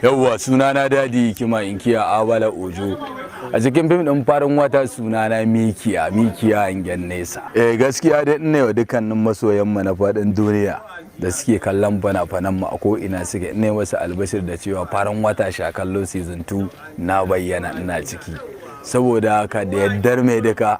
Yawwa, sunana Dadi Hikima, inkiya Abala Ojo. A cikin fim ɗin Farin Wata, sunana Mikiya, Mikiya Hangen Nesa. Eh, gaskiya dai ina wa dukkanin masoyan mu na faɗin duniya da suke kallon fina-finan mu a ko ina suke, ina masu albashir da cewa Farin Wata Sha Kallo season 2 na bayyana, ina ciki. Saboda haka, da yaddar mai duka,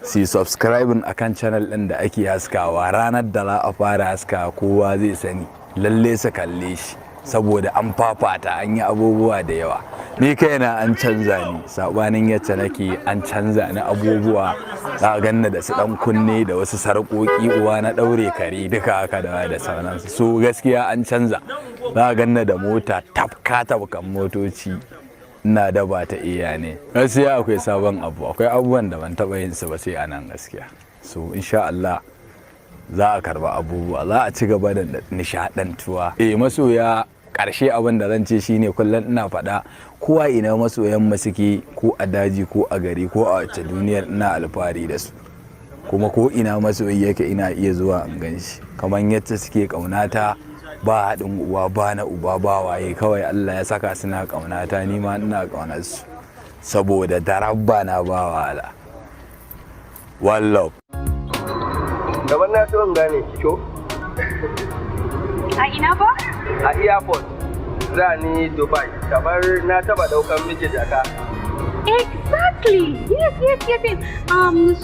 su subscribing akan channel ɗin da ake haskawa. Ranar da za a fara haskawa kowa zai sani. Lalle su kalle shi, saboda an fafata, an yi abubuwa da yawa. Ni kaina an canza ni, sabanin yacce nake, an canza ni abubuwa. Za a ganna da su dan kunne da wasu sarƙoƙi, uwa na ɗaure kare, duka haka da sauransu. So gaskiya an canza. Za a ganna da mota tafka tafkan motoci, ina da ba ta iya ne. Gaskiya akwai sabon abu, akwai abubuwan da ban taɓa yin su ba sai a nan gaskiya. So insha Allah za a karba abubuwa, za a ci gaba da nishadantuwa. Eh, masoya, ƙarshe abin da zan ce shine, kullum ina faɗa, kowa ina masoyan mu suke, ko a daji ko a gari ko a wace duniyar, ina alfahari da su. Kuma ko ina masoyi yake, ina iya zuwa in gan shi. Kamar yadda suke ƙaunata, ba haɗin uwa ba na uba ba waye, kawai Allah ya saka suna ƙaunata, ni ma ina ƙaunar su, saboda darabba na ba wahala. One love. Gaban na so in gane ki ko? A ina ba? A airport. Za ni Dubai. Kamar na taba daukan miki jaka. Exactly. Yes.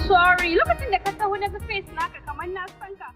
Sorry. Lokacin da ka taho na ga face naka kamar na san ka.